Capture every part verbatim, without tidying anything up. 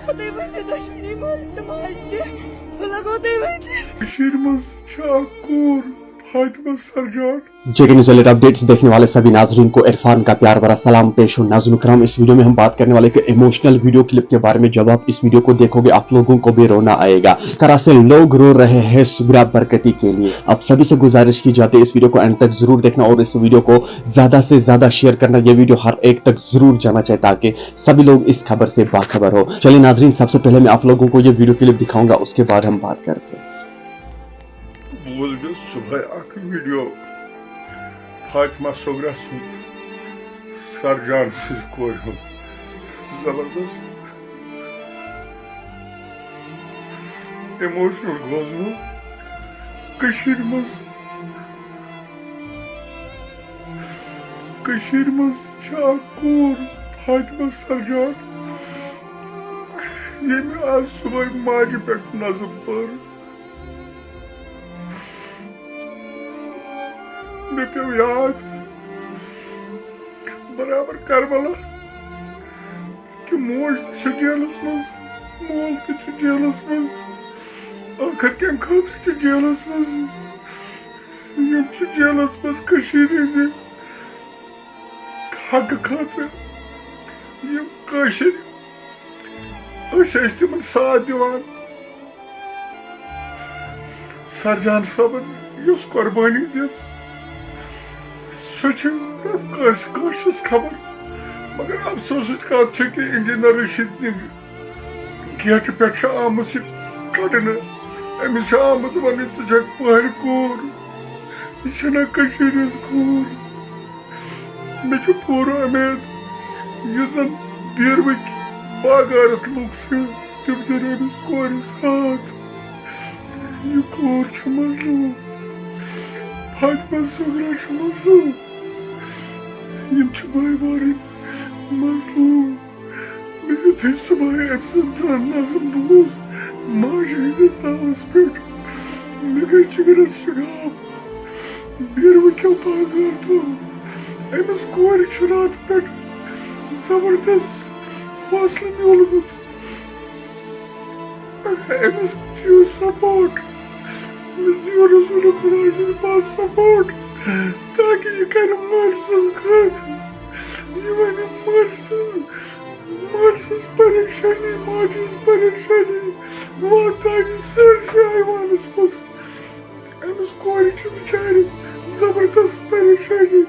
خۄداے ؤنِو دۄشوٕنی مٲلِس تہٕ ماجہِ تہِ۔ بہٕ لَگو تۄہہِ وۄنۍ تہِ۔ کٔشیٖرِ منٛز چھِ اَکھ کوٗر فاطمہ سرجان۔ जेके न्यूज अपडेट्स देखने वाले सभी नाजरीन को इरफान का प्यार भरा सलाम पेश हो। नाज़रीन कराम, इस वीडियो में हम बात करने वाले एक इमोशनल वीडियो क्लिप के बारे में। जब आप इस वीडियो को देखोगे, आप लोगों को भी रोना आएगा। इस तरह से लोग रो रहे हैं सुगरा बरकती के लिए। आप सभी से गुजारिश की जाती है, इस वीडियो को एंड तक जरूर देखना और इस वीडियो को ज्यादा से ज्यादा शेयर करना। ये वीडियो हर एक तक जरूर जाना चाहिए, ताकि सभी लोग इस खबर से बाखबर हो। चलिए नाजरीन, सबसे पहले मैं आप लोगों को ये वीडियो क्लिप दिखाऊंगा, उसके बाद हम बात करते हैं। بوٗز مےٚ صُبحٲے اَکھ ویٖڈیو فاطمہ صغرا سُنٛد، سرجان سٕنٛزِ کورِ ہُنٛد۔ زبردست اِموشنل گوس بہٕ۔ کٔشیٖرِ منٛز کٔشیٖرِ منٛز چھِ اَکھ کوٗر فاطمہ سرجان، ییٚمۍ آز صُبحٲے ماجہِ پٮ۪ٹھ نظم پٔر۔ مےٚ پیوٚو یاد برابر کربلا کہِ موج تہِ چھِ جیلس منٛز، مول تہِ چھُ جیلس منٛز، ٲخر کمہِ خٲطرٕ چھِ جیلس منٛز؟ یِم چھِ جیلس منٛز کٔشیٖرِ ہِنٛدِ حقہٕ خٲطرٕ۔ یِم کٲشِرۍ، أسۍ ٲسۍ تِمن ساتھ دِوان۔ سرجان صٲبن یۄس قۄربٲنی دِژ، سُہ چھُ پرٛٮ۪تھ کٲنٛسہِ کٲشرِس خبر۔ مگر افسوسٕچ کتھ چھِ کہِ انجینئر رشید نبی گیٹہٕ پٮ۪ٹھ چھِ آمٕژ یہِ کڑنہٕ۔ أمِس چھُ آمُت وننہٕ، ژٕ چھکھ پہرِ کوٗر، یہِ چھنہٕ کٔشیٖرِ ہٕنٛز کوٗر۔ مےٚ چھُ پوٗرٕ اُمید، یُس زن بیروٕکۍ باغارت لُکھ چھِ، تِم دِن أمِس کورِ ساتھ۔ یہِ کوٗر چھِ مظلوم، فاطمہ صغرا چھِ مظلوم، یِم چھِ بٲے بارٕنۍ مظلوم۔ مےٚ یُتھُے صُبحٲے أمۍ سٕنٛز نظم بوٗز ماجہِ ہٕنٛدِس ناوس پٮ۪ٹھ، مےٚ گٔے جِگرس شِگاف۔ بیروٕکیو باغارتو أمِس کورِ چھُ راتہٕ پٮ۪ٹھ زبردست حوصلہٕ میوٗلمُت۔ أمِس دِیِو سپورٹ، أمِس دِیِو رسول خۄداے سٕنٛدِ پاسہٕ سپورٹ، تاکہِ یہِ کرِ مٲلۍ سٕنٛز کتھ، یہِ ونہِ مٲلۍ سٕنٛز، مٲلۍ سٕنٛز پریشٲنی، ماجہِ ہٕنٛز پریشٲنی واتناوِ سٲرسٕے ایوانس منٛز۔ أمِس کورِ چھِ بِچارِ زبردست پریشٲنی۔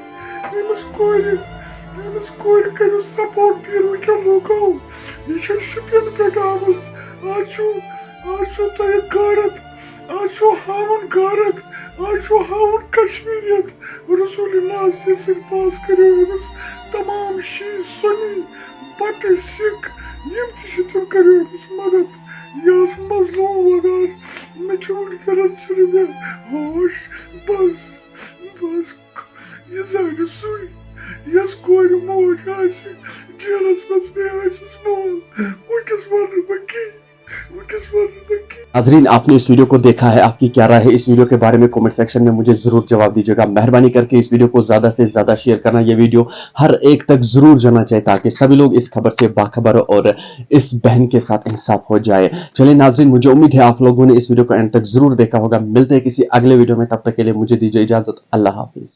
أمِس کورِ، أمِس کورِ کٔرِو سپورٹ بیروٕکیو لوٗکو۔ یہِ چھےٚ شُپین پٮ۪ٹھ آمٕژ۔ آز چھُ، آز چھُ تۄہہِ غٲرت، آز چھُ ہاوُن غٲرت، آز چھُ ہاوُن کشمیٖریت۔ رسول ناز سٕنٛدِ پاس کٔرِو أمِس تمام شی سُنی، بٹہٕ، سِکھ، یِم تہِ چھِ، تِم کٔرِو أمِس مدد۔ یہِ ٲس مظلوم وغٲر۔ مےٚ چھُ وٕنکیٚنَس چھُنہٕ مےٚ ہوش۔ بہٕ حظ، بہٕ حظ، یہِ زانہِ سُے، یَس کورِ موج آسہِ جیلَس منٛز، بیٚیہِ آسٮ۪س مول۔ وٕنکیٚس وَنہٕ نہٕ بہٕ کِہیٖنۍ، وٕنکیٚس وَنہٕ نہٕ بہٕ کِہیٖنۍ۔ नाजरीन, आपने इस वीडियो को देखा है, आपकी क्या राय है इस वीडियो के बारे में? कमेंट सेक्शन में मुझे जरूर जवाब दीजिएगा। मेहरबानी करके इस वीडियो को ज्यादा से ज्यादा शेयर करना। ये वीडियो हर एक तक जरूर जाना चाहिए, ताकि सभी लोग इस खबर से बाखबर हो और इस बहन के साथ इंसाफ हो जाए। चलिए नाजरीन, मुझे उम्मीद है आप लोगों ने इस वीडियो को एंड तक जरूर देखा होगा। मिलते हैं किसी अगले वीडियो में, तब तक के लिए मुझे दीजिए इजाजत। अल्लाह हाफिज।